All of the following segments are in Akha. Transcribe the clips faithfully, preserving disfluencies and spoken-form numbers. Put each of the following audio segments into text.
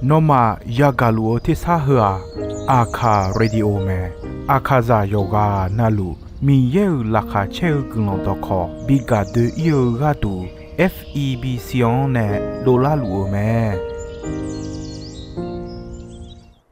Nawmaf yagaq luf-eu tersar heu-aq, Aqkaq Radio mae. Aqkaqzaq yawqghaq navluf Miqyaer-euq laqkhaq caer-eu guiqlanq dawqkawq bi gaq doe-ir-eu gharduq, F E B C-anr nae dovlar luf-euq mae.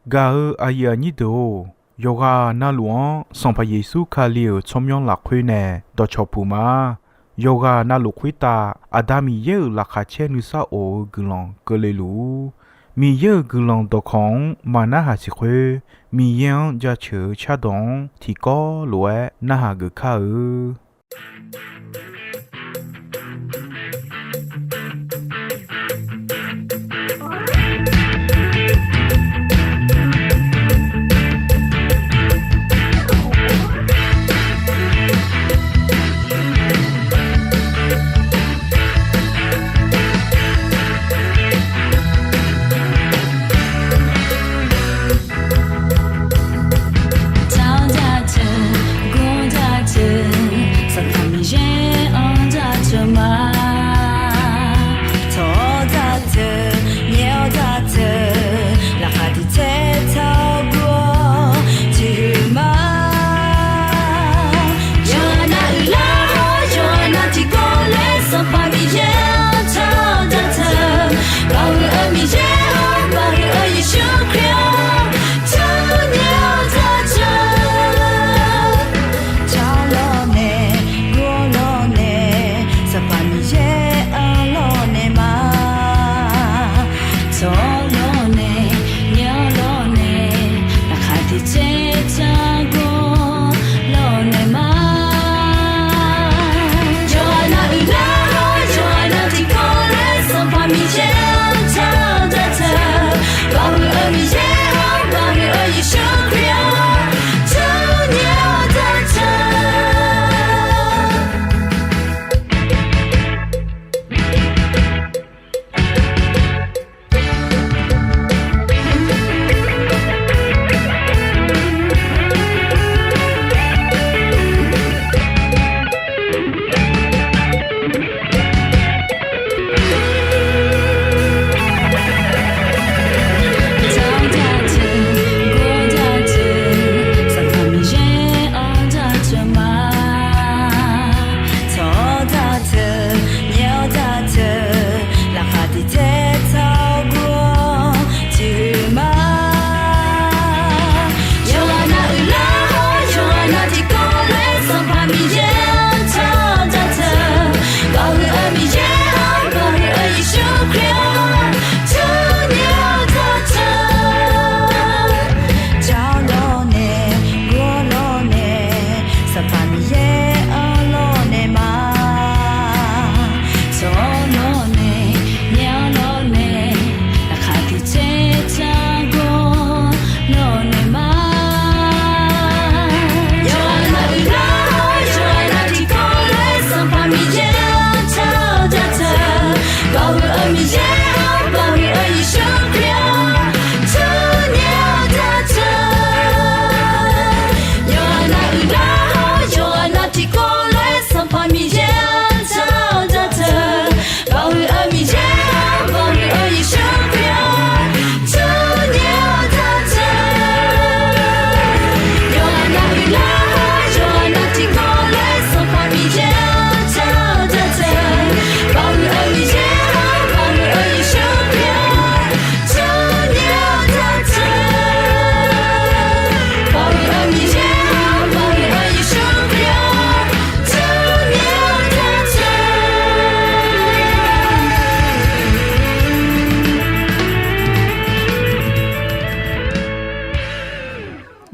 Gaq-eu aqyuif aqnyir deuq-or, yawqghaq navluf-anr Sanqpaq Yeqsur Kali-euq tsawrmyanr lafkhoer nae dawqcawq puq ma. Yawqghaq navluf khoertav Aqda Miqyaer-euq laqkhaq caer nuisar of-eu guiqlanq keuvle luf-ur. Miqyaer-euq guiqlanq dawqkawq-anr maqnarhaq siq khoer, Miqyaer-anr jaceuq-eu cardawq-anr tiqkawv lof-aer narhaq geuf kar-eu.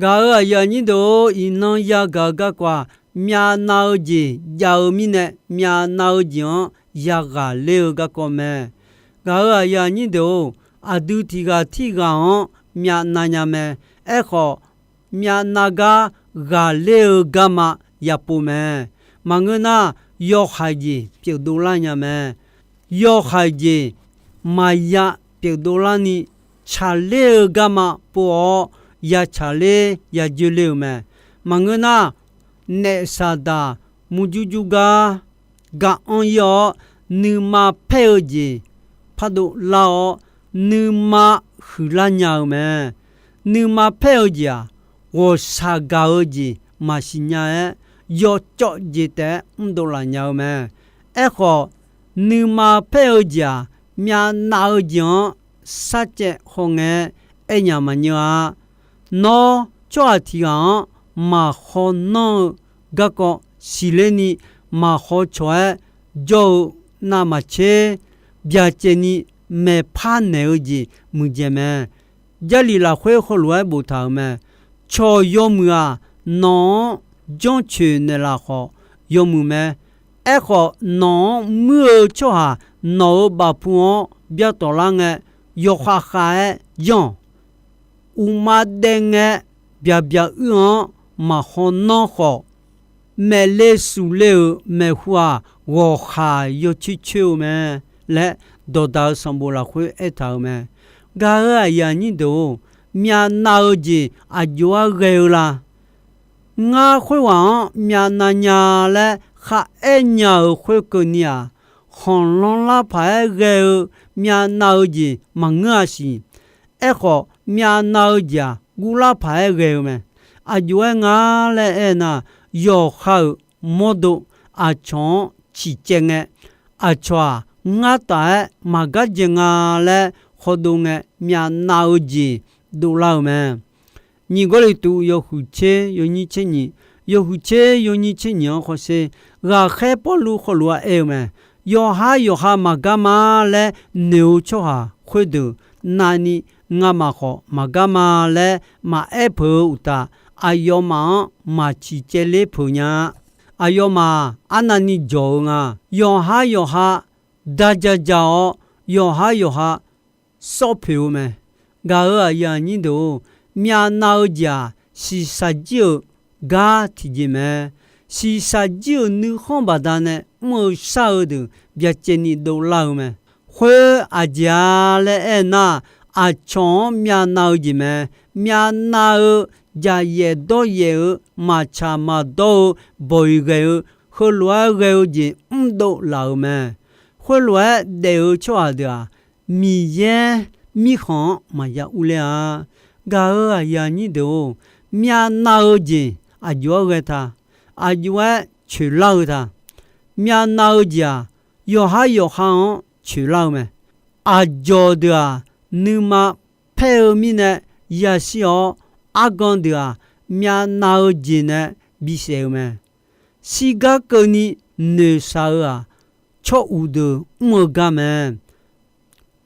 Gaq-euq aqyuif aqnyir deuq-or, iqnan yagaq-eu garkawv-aq, myavnav-eu jeq jav-eu mirnae, myavnav-eu jeq-anr yaghaq ler-eu garkawv mae. Gaq-euq aqyuif aqnyir deuq-or, aqdui tiq ghaq tirghaq-anr myavnav nya mae. Aerkhawf, myavnav gar ghaqler-eu garma yapov mae. Maqngeur nar, yawhaiq jeq pyeufdov lar nya mae. Yawhaiq jeq maqya pyeufdov larni, tsaqler-eu garma pov-awr, ya tsaqler ya joer ler-euq mae. Maqngeur nar, naef saqdaq murjur jur gar ga anr-ir-awr, nuima paer-eu jeq gardov lar-awr, nuima huiqlar nya-eu mae. Nuima paer-eu jeq-aq, ghawqshaq gaq-eu jeq maqsiq nya-aer, yawcawv jeq taef-aer mrdov laf nya-eu mae. Aerkhawf, nuima paer-eu jeq-aq, myavnav-eu jeq-anr sarcaev hawngae-aer aernya maqnyeur-a. Nawr tsawrhaq tiq ghaq-anr maqhaw nanr-eu garkawv siqler ni, maqhaw cawq-aer jawr-eu navmaqtser byacaevni maeqpar naeq-eu jeq muiqdzaeq mae. Jarlif lafkhoer heulof-aer boftaq-euq mae. Cawq yawmuiq-aq, nawq-anr janrcoeq naeqlaf khawf yawmuiq mae. Aerkhawf, nawq-anr muir-eu tsawrhaq nawq-euq bafpu-anr byatawf lar ngae, yawkhav khav-aer yanr-awq. Uqma daev ngae, byaqbyaq uir-anr maqhaw nanr khawf, maeqle sufle-euq maeqhu-aq, ghawqkhaq yawcoer coer-eu mae laer, dawqdaq-eu sanqbof lafkhoer aertaq-euq mae. Gaq-euq aqyuif aqnyir deuq-or, myavnav-eu jeq aqjox-aer ghae-eu la? Ngar khoerghaq-anr myavnav nya laer kharaer nya-euq khoerkeuvni-aq, khanqlanr lar paq-aer ghae-eu myavnav-eu jeq maqngeur-a siq. Aerkhawf, myavnav-eu jeq-aq, guvlar paq-aer ghae-eu mae. Aqjox-aer nga laer aernar, yawqha-euq mawrdo aqcawq-anr ciqcaev ngae, aqcawq-aq, ngar taf-aer maqgar dzae nga laer khawdov ngae, myavnav-eu jeq dovlar-eu mae. Nyiq Gawrliqtu yawhuiq tser yawnyir tser nyiq, yawhuiq tser yawnyir tser nyiq-anr hawsher, ghaqkhaer Pawrluv heulof-aer aer-eu mae. Yawqhar yawqha maqgar ma laer noeq-eu tsawrhaq khoerdeuq navni, ngamaf khawf maqgar ma laer maqaer peuq-eu uqtaf, aqyawfmaf-anr maq ciqcaev ler peuq nya-a. Aqyawfmaf-aq, arnavni jawq-eu nga. Yawqhar yawqha da ja ja-awr, yawqhar yawqha sawr poeq-eu mae. Gaq-euq aqyuif aqnyir deuq-or, myavnav-eu jeq-aq, shiqshaq jir-euq gar tiqjeq mae. Shiqshaq jir-euq nuikhanr baqdanae mr-eu shar-eu deuq byacaevni dovlar-eu mae. Khoer aqjeq-a laer aernar, aqcawq-anr myavnav-eu jeq mae. Myavnav-eu jaqyaef dawryaef-eu, maqtsaq maqdawr-eu, bawq-iq ghae-eu, heulof-aer ghae-eu jeq mrdov laf-euq mae. Khoerlof-aer daef-eu tsawrhaq deuq-aq, Miqyaer mirkhanq-anr maqya urler-a. Gaq-euq aqyuif aqnyir deuq-or, myavnav-eu jeq aqjox-aer ghae ta, aqjox-aer coeqlar-eu ta. Myavnav-eu jeq-aq, yawqhar yawqha-anr coeqlar-eu mae. Aqjawq deuq-aq, nuima paer-eu mirnae yashir-awr, argan deuq-aq, myavnav-eu jeq nae bisaef-eu mae. Shirgar keuvni noeqshaq-eu-aq, tsawr uq deuq mr-eu gar mae.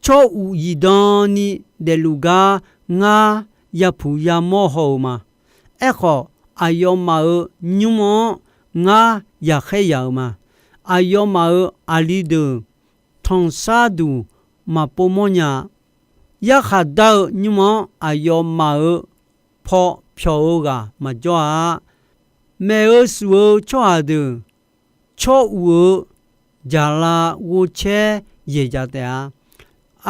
Tsawr uq zifdan ni daefluf gar ngar yapuq yamawr haw-eu ma. Aerkhawf, aqyawfmaf-euq nymr-anr ngar yaqkhaer yaq-euq ma. Aqyawfmaf-euq aqli deuq tanqsar duq maqpov mawrnya-a. Yarkhaq dar-eu nymr-anr aqyawfmaf-euq paw pyawq-eu ghaq maqjawr-a. Maeq-eu suf-eu tsawrhaq deuq, tsawr uq-eu jaqlav ghovcaer yaeqjaq taef-a.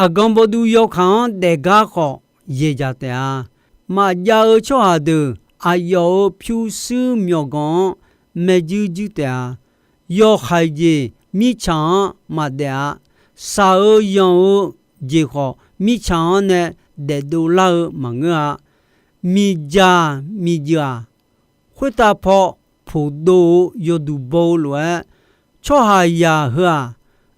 Aqgan bawduv yawkaq-anr daefgar khawf yaeqjaq taef-a. Maqjav-eu tsawrhaq deuq, aqyawf-euq pyurshuir myawqganq-anr maeq juir juir taef-a. Yawhaiq jeq mirtsaq-anr maqdaef-a. Shaq-eu yanq-eu jeq khawf, mirtsaq-anr nae daefdov lar-eu maqngeur-a. Miqdzaq miqdzuif-aq, khoertav paw poqdov-eu yawduq baw-eu lof-aer, tsawrhaqzaq heu-aq,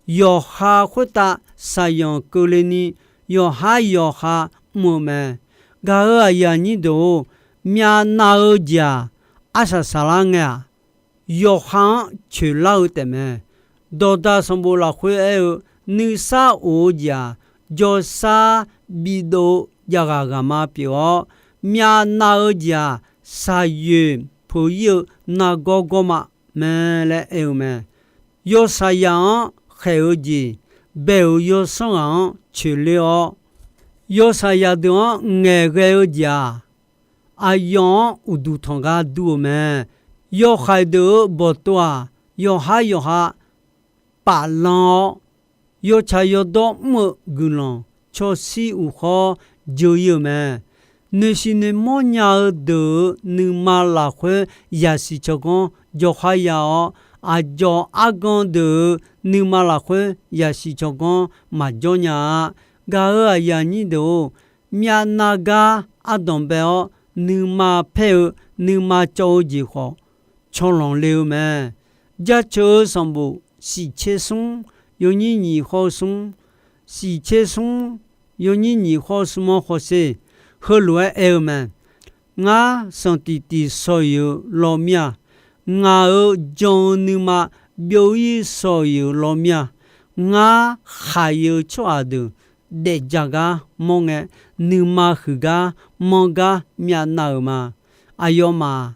yawqha khoertav shaqyanq keuvle ni, yawqhar yawqha mr-eu mae. Gaq-euq aqyuif aqnyir deuq-or, myavnav-eu jeq-aq, arsaq saqlar ngae-aq, yawqha-anr coeqlar-eu taefmae. Dawqdaq sanqbof lafkhoer aer-eu, nuisar of-eu jeq-aq, jawrsar bidov-eu javghaq ghaqma pyeuf-awr, myavnav-eu jeq-aq, shaqyoeq peuq-ir-eu nargawr gawrma mae laer aer-eu mae. Yawshaqzaq-anr khaeq-eu jeq, bae-euq yawsanr ghaq-anr coeqler-awr, yawshaqzaq deuq-anr ngaeqghae-eu jeq-aq, aqyawf-anr uqduq tanq gar dur-eu mae. Yawhaiq deuq-euq bawqtov-aq, yawqhar yawqha paflan-awr, yawtsaq yawdawr mr-eu guiqlanq cawshir uqkhawr jeu-ir-eu mae. Noeqsiq noeqmawr nya-eu deuq-euq nuima lafkhoer yasiq tsawrganr jawrkhar ya-awr, aqdzawq argan deuq-euq nuima lafkhoer yasiq tsawrganr maqjawr nya-a. Gaq-euq aqyuif aqnyir deuq-or, myavnav gar ardanq bae-awr, nuima paer-eu, nuima cawv-eu jeq khawf, canlanq le-eu mae. Jaceuq-eu sanqbof shif tser smr, yawnyir nyiq khawr smr, shif tser smr, yawnyir nyiq khawr smr-anr hawsher, heulof-aer aer-eu mae. Ngar sanqtiq tiq shaw-iq-eu lawr mir-a. Ngaq-euq jan-eu nuima byov-ir shaw-iq-euq lawr mir-a. Ngar khaq-iq-eu tsawrhaq deuq daefdzaq gar mawr ngae, nuima huiq gar manr gar myavnav-euq ma. Aqyawfmaf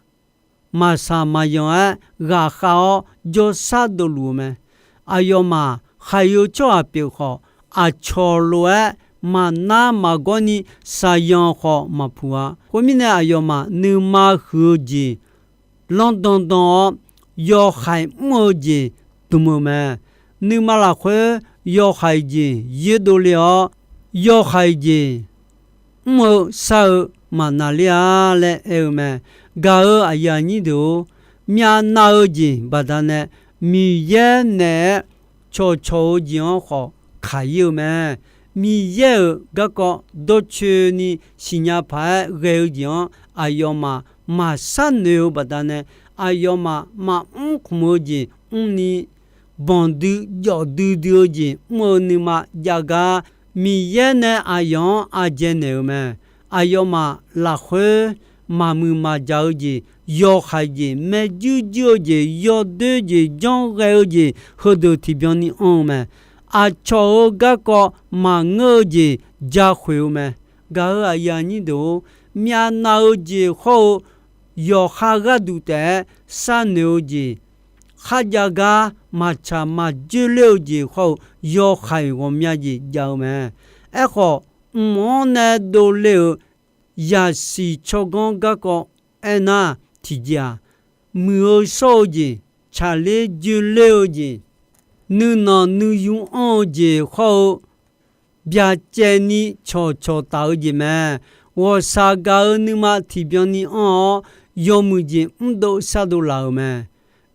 maqsaq maqyanq-aer ghaqkhav-awr jawrshar dovluf-eu mae. Aqyawfmaf khaq-iq-eu tsawrhaq pyeuf khawf, aqcawq lof-aer maqnar maqgawr ni shaqyanq khawf maqpuq-a. Khoermirnae, aqyawfmaf nuima huiq-eu jeq lanrdan dan-awr, yawhaiq mr-eu jeq dmq-eu mae. Nuima lafkhoer yawhaiq jeq yoerdov le-awr, yawhaiq jeq mr-eu shar-eu maqnav ler-a laer aer-eu mae. Gaq-euq aqyuif aqnyir deuq-or, myavnav-eu jeq baqdanae Miqyaer naeq-aer cawqcawq-eu jeq-anr khawf kaq-ir-eu mae. Miqyaer-euq garkawv dawrcoeni siqnya paq-aer ghae-eu jeq-anr aqyawfmaf maqshar noeq-eu baqdanae, aqyawfmaf maqmr khmq-eu jeq mrni, banqdui jawf duidui-eu jeq mr-eu nuima jav gar, Miqyaer nae aqyawf-anr ardzae naeq-euq mae. Aqyawfmaf lafkhoer maqmuiq maqjaq-eu jeq, yawhaiq jeq, maerjuir juir-eu jeq, yawdoer jeq, janr ghae-eu jeq, heudeuq tiqbyan ni anr-eu mae. Aqcawq-euq garkawv maqngeur-eu jeq jakhoeq-eu mae. Gaq-euq aqyuif aqnyir deuq-or, myavnav-eu jeq hawr-eu yawqha gharduq taef-aer sharnoeq-eu jeq, kharjav gar maqtsaq maqjoer ler-eu jeq hawr-eu yawhaiq ghawqmya jeq jav-eu mae. Aerkhawf, mq-anr nae dovle-euq yasiq tsawrganr garkawv aernar, tiqjeq-aq, muiq-eu shawr-eu jeq, tsaqler joerler-eu jeq, nuinanq nuiyu anr-eu jeq hawr-eu byacaevni cawqcawq taf-eu jeq mae. Ghawqshaq gaq-eu nuima tiqbyan ni anr-awr, yawmuiq jeq mrdov shardov laf-euq mae.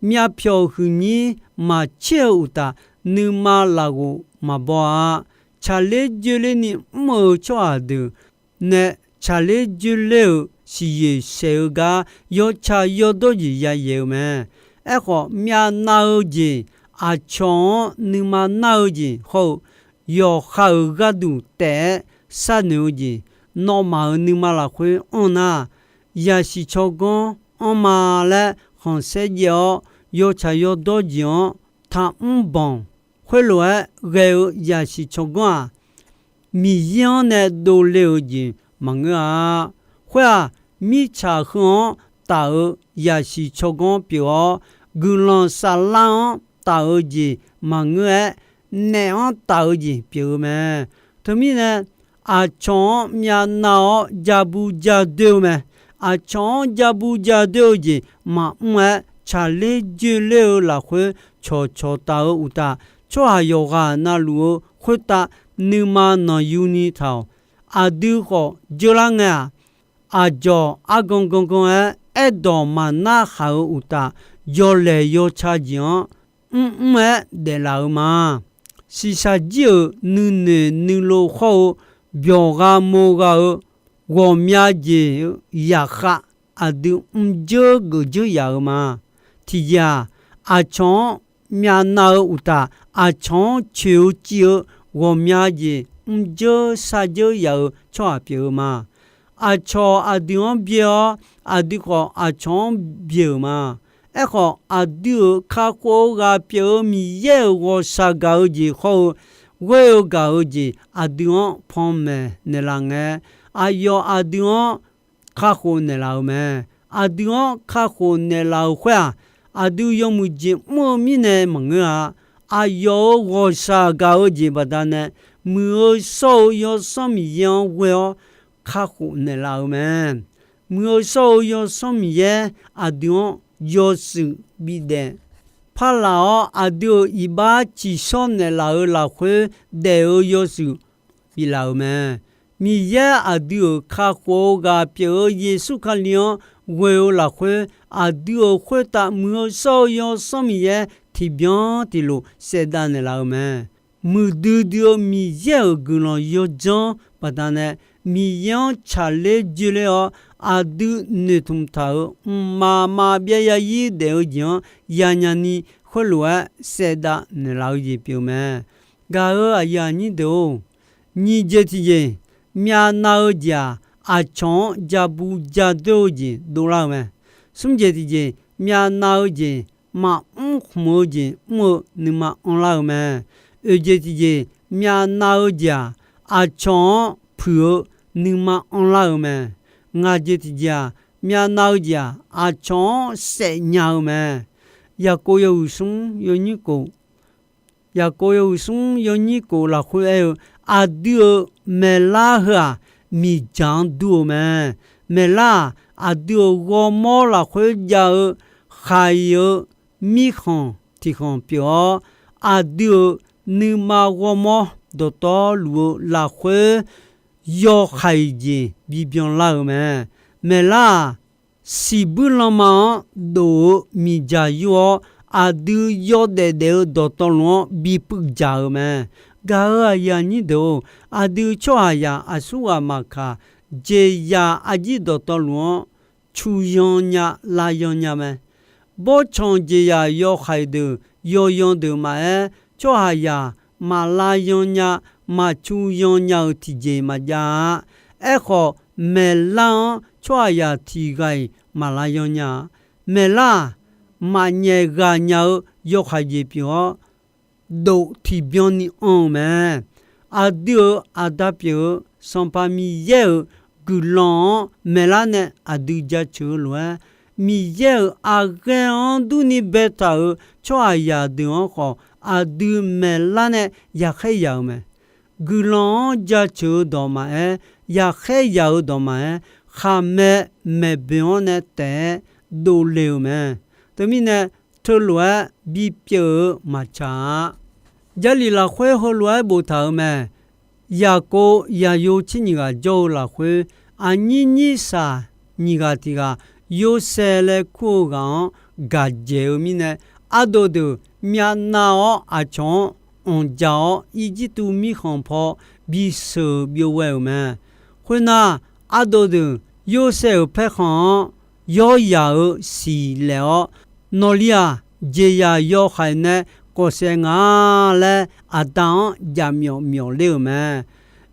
Myavpyawq huiqnyir maqtser-eu uqtaf, nuima lafghof maqbaw-a. Tsaqler joerlerni mr-eu tsawrhaq deuq nae tsaqler joerler-euq siqyoeq saef-eu gar yawtsaq yawdawr jeq yayaeq-eu mae. Aerkhawf, myavnav-eu jeq, aqcawq-anr nuima nar-eu jeq hawr-eu yawqha-euq gharduq taef-aer sharnoeq-eu jeq, nawmaf-euq nuima lafkhoer anr nar, yasiq tsawrganr anrma laer khanqsaer jaev-awr, yawtsaq yawdawr jeq-anr taqmr banq. Khoerlof-aer ghae-eu yasiq tsawrganr-aq, Miqyaer-anr nae dovle-euq jeq maqngeur-a. Khoer-aq, mirtsaq heu-anr taf-eu yasiq tsawrganr pyeuf-awr, guiqlanq saflar-anr taf-eu jeq maqngeur-aer, naef-anr taf-eu jeq pyeuf-eu mae. Teumirnae, aqcawq-anr myavnav-awr jabu jadoer-eu mae. Aqcawq-anr jabu jadoer-eu jeq maqmr-aer, tsaqler joerler-eu lafkhoer cawqcawq taf-eu uqtaf, tsawrhaq yawqghaq navluf-eu khoertav nuima nanqyuni taq-awq. Aqdui khawf dzeurlar ngae-aq, aqdzawq argan gangan-aer aerdawq maqnar khaq-eu uqtaf, yawlaeq yawca jeq-anr mrmr-aer daeflaf-eu ma. Shiqshaq jir-euq nuinoeq nuilov hawr-eu byawq gha mo gha-eu ghawqmya jeq-eu zaqkhav aqdui mrdzeur geufdzeur yaf-eu ma. Tiqjeq-aq, aqcawq-anr myavnav-eu uqtaf, aqcawq-anr coeq-eu civ-eu ghawqmya jeq mrdzeur sardzeur yaf-eu tsawrhaq pyeuf-eu ma. Aqcawq aqdui-anr byae-awr, aqdui khawf aqcawq-anr byae-euq ma. Aerkhawf, aqdui-euq kakhof-eu ghaq pyeuf-eu Miqyaer-euq ghawqshaq gaq-eu jeq hawr-eu ghoer-eu gaq-eu jeq aqdui-anr panmaeq naeqlaf ngae, aqyawf aqdui-anr kakhof naeqlaf-euq mae. Aqdui-anr kakhof naeqlaf-euq khoer-aq, aqdui yawmuiq jeq mr-eu mirnae maqngeur-a. Aqyawf-euq ghawqshaq gaq-eu jeq baqdanae, Muiq-eu shawr-eu Yawsanr Miqyaer-anr ghoe-awr kakhof naeqlaf-euq mae. Muiq-eu shawr-eu Yawsanr Miqyaer aqdui-anr yawshuif bidaef parlaf-awr, aqdui-euq iqbax tsiqshawr naeqlaf-euq lafkhoer daef-eu yawshuif biflaf-euq mae. Miqyaer aqdui-euq kakhof-eu ghaq pyeuf-eu Yeqsur Kali-anr ghoe-eu lafkhoer, aqdui-euq khoertav Muiq-eu shawr-eu Yawsanr Miqyaer tiqbyan tiqlof saevdav naeqlaf-eu mae. Muiqdui dui-eu Miqyaer-euq guiqlanq yawdzanr baqdanae, Miqyaer-anr tsaqler joeler-awr, aqdui noeqtmq taq-euq mqmaq maqbyav yarzir daef-eu jeq-anr yanya ni khoerlof-aer saevdav naeqlaf-eu jeq pyeuf-eu mae. Gaq-euq aqyuif aqnyir deuq-or, nyiq jeq tiqjeq, myavnav-eu jeq-aq, aqcawq-anr jabu jadoer-eu jeq dovlar-eu mae. Smr jeq tiqjeq, myavnav-eu jeq, maqmr khmq-eu jeq mr-eu nuima anrlar-eu mae. Oeq jeq tiqjeq, myavnav-eu jeq-aq, aqcawq-anr puiq-eu nuima anrlar-eu mae. Ngaq jeq tiqjeq-aq, myavnav-eu jeq-aq, aqcawq-anr saef nya-eu mae. Yaqkov yawhuiq smr yawnyir kof, Yaqkov yawhuiq smr yawnyir kof lafkhoer aer-eu, aqdui-euq maeqlar heu-aq, miqdzaq-anr dur-eu mae. Maeqlar-aq, aqdui-euq ghawrmawr lafkhoer jav-eu khaq-iq-eu mirkhanq tiqkhanq pyeuf-awr, aqdui-euq nuima ghawrmawr dawqtawvluf-eu lafkhoer yawhaiq jeq bibyan lar-eu mae. Maeqlar-aq, siqbuir lanma-anr dof-eu miqdzaq yur-awr, aqdui yawdaef daef-eu dawqtawvluf-anr bipuiv dzaq-eu mae. Gaq-euq aqyuif aqnyir deuq-or, aqdui tsawrhaqzaq aqsurghaq maqkaq, jeqzaq arjir dawqtawvluf-anr cu yan nya, lav yan nya mae. Bawrtsanq jeqzaq yawhaiq deuq, yawyan deuq maqaer, tsawrhaqzaq maq lav yan nya, maq cu yan nya-euq tiqjeq maqjav-a. Aerkhawf, maeqlar-anr tsawrhaqzaq tiq ghaq-iq maq lav yan nya-a. Maeqlar-aq, maqnyaef ghaq nya-eu yawhaiq jeq pyeuf-awr, dof tiqbyan ni anr-eu mae. Aqdui-euq Aqda pyeuf-eu Sanqpaq Miqyaer-euq guiqlanq-anr maeqlar nae aqdui jaceuq-eu lof-aer, Miqyaer-euq aqghaer-anr durni baetaq-euq tsawrhaqzaq deuq-anr khawf, aqdui maeqlar nae yaqkhaer yaq-eu mae. Guiqlanq-anr jaceuq-eu dawq maqaer, yaqkhaer yaq-eu dawq maqaer, khaqmae maeqboeq-anr nae taef-aer dovle-eu mae. Teumirnae, teulof-aer bipyeuf-eu maqtsaq-a. Jarlif lafkhoer heulof-aer boftaq-euq mae. Yaqkov yaqyo tser nyiq ghaq jawr-eu lafkhoer, aqnyir nyir shaq nyiq ghaq tiq ghaq Yorsaev laer kur-eu ghaq-anr gaq dzaeq-eu mirnae, ardov deuq myavnav-awr aqcawq-anr anqdzaq-awr, Irjirtuv mirkhanq paw bisheuq byov ghae-euq mae. Khoernar, ardov deuq Yorsaev-euq paerkhanq-anr yawr yaq-euq siq laef-awr, nawqli-aq, jeqzaq yawhaiq nae kawfsaef nga laer aqda-anr jaqmyawf myawf ler-euq mae.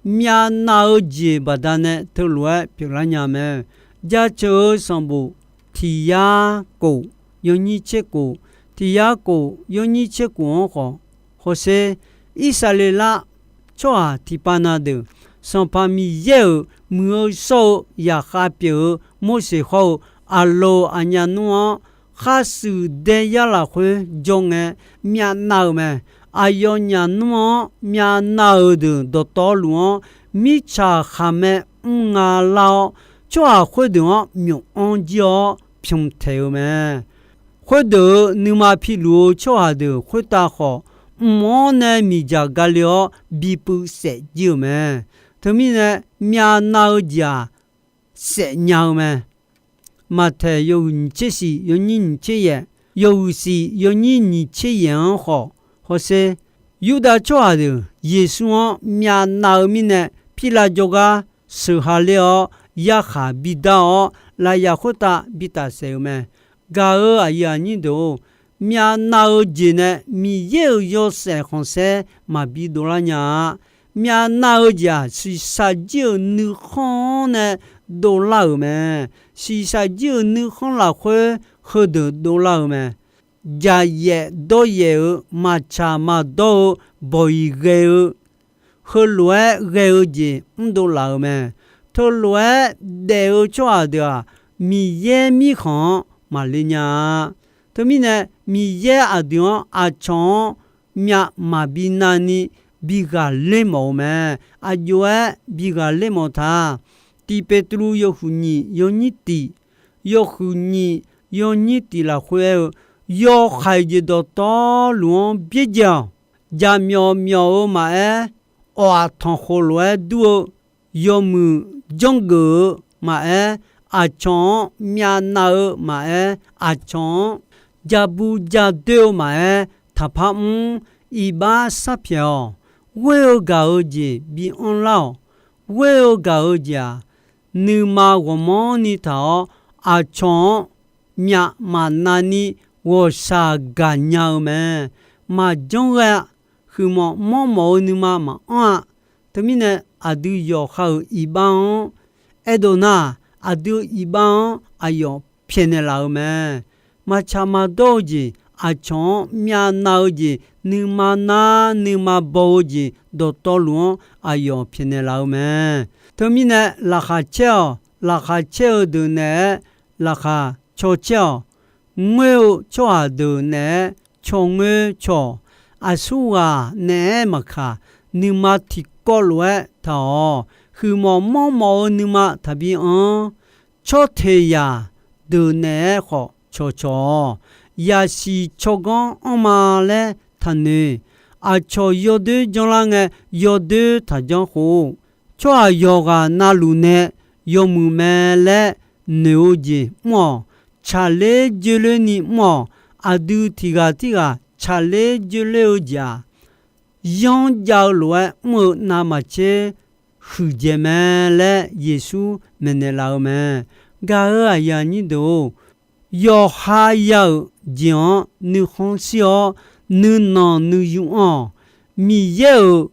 Myavnav-eu jeq baqdanae teulof-aer pyeuflar nya mae. Jaceuq-eu sanqbof tiq yar kof yawnyir tser kof, tiq yar kof yawnyir tser kof-anr khawf, hawsher, Irsaqleqlav tsawrhaq tiqpav na deuq, Sanqpaq Miqyaer-euq muiq-eu shawr-eu yaqkhav pyeuf-eu Morseq hawr-eu Aqloq aqnyaf nmr-anr khar shuif daeyar lafkhoer jawr ngae myavnav-euq mae. Aqyawfnyaf nmr-anr myavnav-euq deuq dawqtawvluf-anr mirtsaq khaqmae mr nga lar-awr, tsawrhaq khoerdeuq-anr myof-anr jir-awr pymq taeq-eu mae. Khoerdeuq-euq nuima piluf-eu tsawrhaq deuq khoertav khawf, mq-anr nae miqdzaq gale-awr bipuiv saef jir-euq mae. Teumirnae, myavnav-eu jeq-aq, saef nya-eu mae. Maqtaeq yawhuiq nyiq tser shif yawnyir nyiq tser yaef, yawhuiq shif yawnyir nyiq tser yaef-anr khawf, hawsher, Yurdav tsawrhaq deuq Yeqsur-anr myavnav-eu mirnae, Pirlav jawrgar sheuq ha ler-awr, yarkhaq bidar-awr, lafyaq khoertav bi tafsaef-eu mae. Gaq-euq aqyuif aqnyir deuq-or, myavnav-eu jeq nae Miqyaer-euq yawshaef khanqsaer maqbi dovlar nya-a. Myavnav-eu jeq-aq, shiqshaq jir-euq nuikhanr-anr nae dovlar-euq mae. Shiqshaq jir-euq nuikhanr lafkhoer heudeuq dovlar-eu mae. Jaqyaef dawryaef-eu maqtsaq maqdawr-eu bawq-iq ghae-eu, heulof-aer ghae-eu jeq mrdov laf-euq mae. Teulof-aer daef-eu tsawrhaq deuq-aq, Miqyaer mirkhanq-anr maqle nya-a. Teumirnae, Miqyaer aqdui-anr aqcawq-anr myav maqbi navni bi ghaqler mawf-eu mae. Aqjox-aer bi ghaqler mawf ta. Tiq Peqtruv yawhuiq nyiq yawnyir tiq, yawhuiq nyiq yawnyir tiq lafkhoer aer-eu, yawhaiq jeq dawqtawvluf-anr byaerdzae-awq. Jaqmyawf myawf-eu maqaer, awq-aq tanqkhoq lof-aer dur-eu, yawmuiq janrgeuf-eu maqaer, aqcawq-anr myavnav-eu maqaer, aqcawq-anr jabu jadoer-eu maqaer, taqpar mr. Iqbax sharpyaeq-awq. Ghoer-eu gaq-eu jeq bi anrlar-awq. Ghoer-eu gaq-eu jeq-aq, nuima ghawqmanrni taq-awr, aqcawq-anr myav maqnav ni ghawqshaq gaqnya-eu mae. Maqjanr ghae-a. Huiqmawf manrmawf-eu nuima maqanr-a. Teumirnae, aqdui yawqha-euq iqbax-anr aerdov nar, aqdui-euq iqbax-anr aqyawf pyaeqnaeq laf-eu mae. Maqtsaq maqdawr-eu jeq, aqcawq-anr myavnav-eu jeq, nuima nar nuima baw-eu jeq, dawqtawvluf-anr aqyawf pyaeqnaeq laf-eu mae. Teumirnae, laqkhaq caer-awq. Laqkhaq caer-eu deuq naeq-aer laqkhaq caw caer-awq. Ngoer-eu tsawrhaq deuq naeq-aer caw ngoer caw-awq. Aqsurghaq naeq-aer maqkaq, nuima tiqkawv lof-aer taq-awq. Huiqmawf manrmawf-eu nuima taqbi anr. Tsawrteq zaq deuq naeq-aer khawf cawqcawq-awq. Yaqsiq tsawrganr anrma laer taqnoeq. Aqcawq yawdoer janrlar ngae, yawdoer taqjanr khof, tsawrhaq yawqghaq navluf nae yawmuiq mae laer noeq-eu jeq mr-awq. Tsaqler joerlerni mr-awq. Aqdui tiq ghaq tirghaq tsaqler joerler-eu jeq-aq, yanr jav-eu lof-aer mr-eu navmaqtser huiqdzaeq mae laer Yeqsur maeqnaeq laf-eu mae. Gaq-euq aqyuif aqnyir deuq-or, yawqha ya-euq jeq-anr nuikhanr shir-awr, nuinanq nuiyu anr-awq. Miqyaer-euq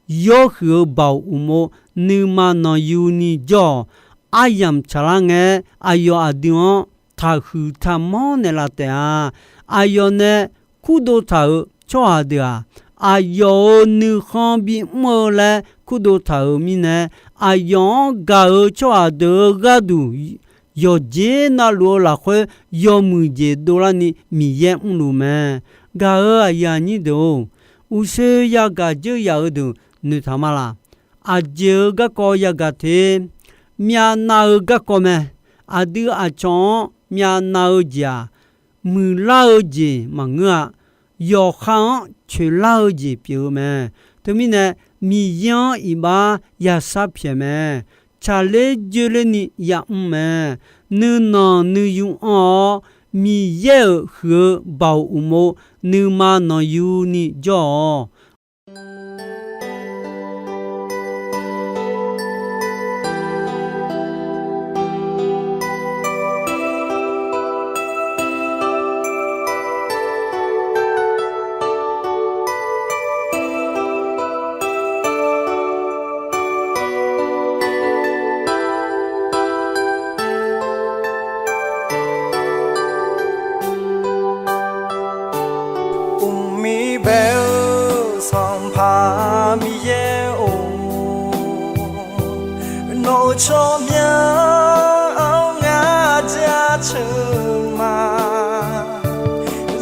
yawhuiq-eu baoq uqmov nuima nanqyuni jawr-awq. Aryamq tsaqlar ngae, aqyawf aqdui-anr taqhuiq taqmanr naeqlaf taef-a. Aqyawf nae kurdov taq-euq tsawrhaq deuq-aq, aqyawf-euq nuikhanr bimr-eu laer kurdov taq-euq mirnae, aqyawf-anr gaq-euq tsawrhaq deuq-euq gharduq yawqjeq navluf-eu lafkhoer yawmuiq jeq dovlarni Miqyaer mrluf mae. Gaq-euq aqyuif aqnyir deuq-or, uqshoe yagaq dzeur yaf-eu deuq noeqtaq ma laq? Aqjeq-euq garkawv yagaq te, myavnav-eu garkawv mae. Aqdui aqcawq-anr myavnav-eu jeq-aq, muiqlar-eu jeq maqngeur-a. Yawqha-anr coeqlar-eu jeq pyeuf-eu mae. Teumirnae, Miqyaer-anr iqbax yashar pyaeq mae. Tsaqler joerlerni yamr mae. Nuinanq nuiyu anr-awr, Miqyaer-euq huiq-eu baoq uqmov nuima nanqyuni jawr-awq. Uqmir bae-eu Sanqpaq Miqyaer-or, nawq-euq tsawrmyanr-anr ngar jaceuq ma.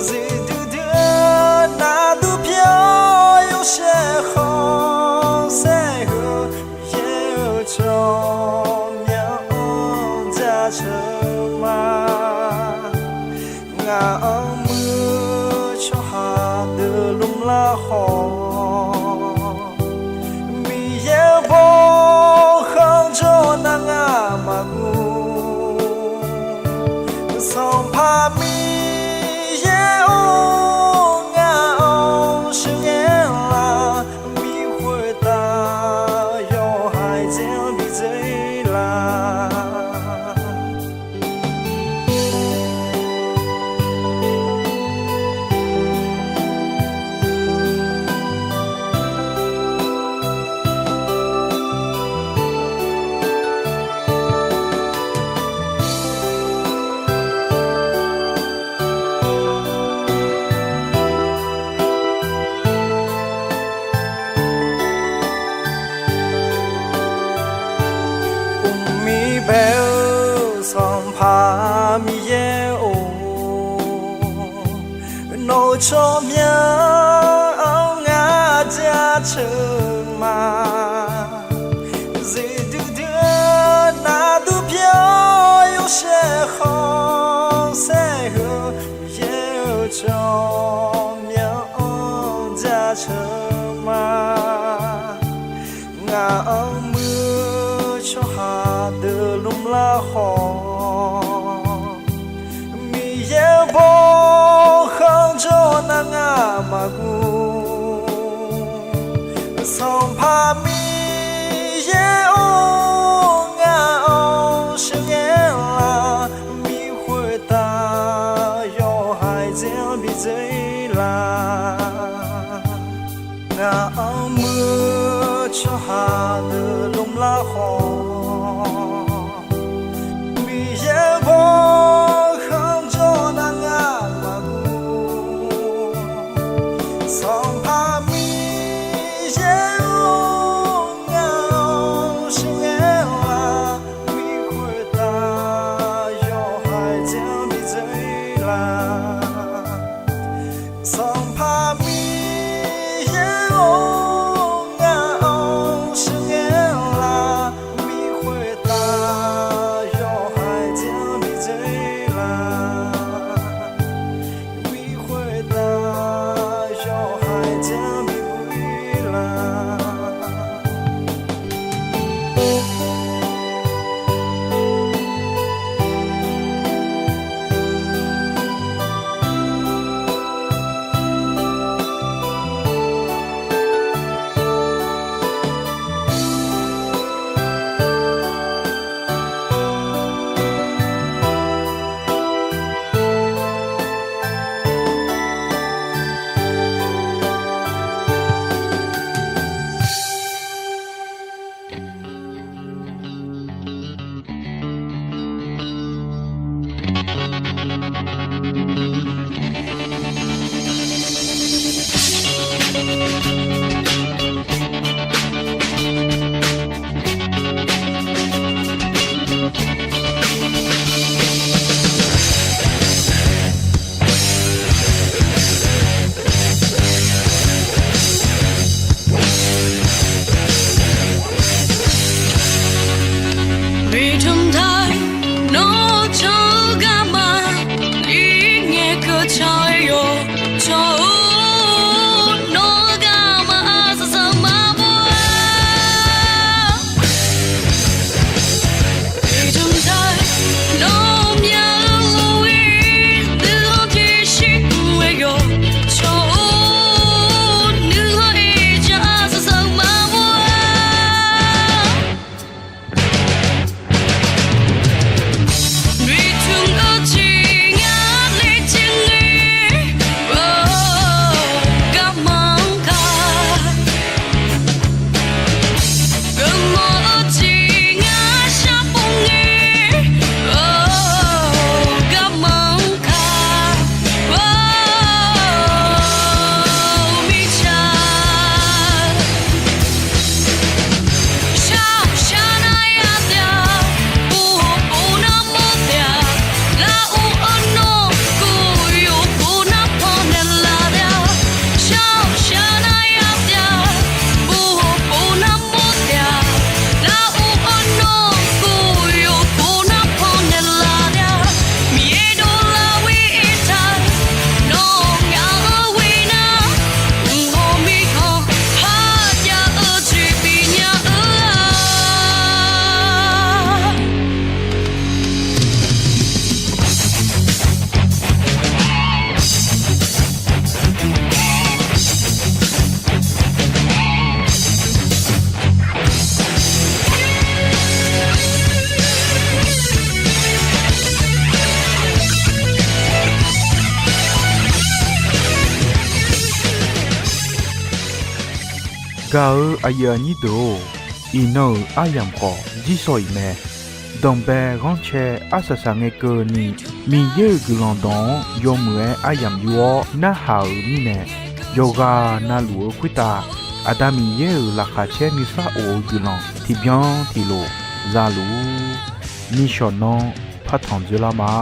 Zuiqdui dui-eu navdur pyeuf-awr yawshaef khanqsaer heu, Miqyaer-euq tsawrmyanr-anr jaceuq ma. Ngaq-anr muiq-eu tsawrhaq deuq lmrlar khawf, Miqyaer-euq bawkhanq jawr nar ngar maqguv. Sanqpaq Miqyaer-or, ngaq-anr sheuqghae laf, bi khoertav yawhaiq dzae-anr bi dzae laf. Uqmir bae-eu Sanqpaq Miqyaer-or, nawq-euq tsawrmyanr-anr ngar jaceuq ma. Zuiqdui dui-eu navdur pyeuf-awr yawshaef khanqsaer heu, Miqyaer-euq tsawrmyanr-anr jaceuq ma. Ngaq-anr muiq-eu tsawrhaq deuq lmrlar khawf, Aqmiqyaer-or, ngaq-anr sheuqghae-a, miqkhoeq taf yawhaiq dzer-anr bidzer-ir laf. Ngaq-anr muir-eu tsawrhaq deuq lmlar khawf, Miqyaer baw khanqjawr nar ngar maqguv. Sanqpaq Miqyaer-or, ngaq-anr sheuqghae-a, miqkhoeq taf yawhaiq dzer-anr bidzer-ir laf. Sanqpaq Miqyaer-or, ngaq-anr sheuqghae-a, miqkhoeq taf yawhaiq dzer-anr bidzer-ir laf. Miqkhoeq taf yawhaiq dzer-anr bidzer-ir laf. Miqtmq taq nawr-eu can-eu garma, ir ngae keuv can-aer yawq can-or, nawr-eu garma arsaq saq maqbaw-a. Miqtmq taq nawr myav-eu ghawqir nuikhanr tiqshir mr-aer yawq can-or, nuikhanr ir jan arsaq saq maqbaw-a. Noeqtmq-eu jeq ngar laejae ngae, garma-anr ka. Geufmawf-eu jeq ngar sharpov ngae, garma-anr ka. Mirtsaq shar-awq shar nar yar taef-a, pov-awq pov nar mawr taef-a, lar-or arnawr gov-awq gov nar pannaeq laf taef-a, shar-awq shar nar yar taef-a, pov-awq pov nar mawr taef-a, lar-or arnawr gov-awq gov nar pannaeq laf taef-a, Miqyaer dovlar wir aertaq, nawnyaf-anr ghoe nar, mq hawq mirkhanq parjav-eu jeq bifnya-eu-aq. Gaq-euq aqyuif aqnyir deuq-or, iqnan-euq aryamq khawf jir sawq-iq mae. Danqbae ghanrcae arsaq saq ngae keuvni, Miqyaer-euq guiqlanq dawq-anr yawmuiq-aer aryamq yur-awr narhaq-euq mirnae, yawqghaq navluf-eu khoertav Aqda Miqyaer-euq laqkhaq caer nuisar of-eu guiqlanq tiqbyan tiqlof za luf-ur. Nishawq nanr partanq dzoerlar ma.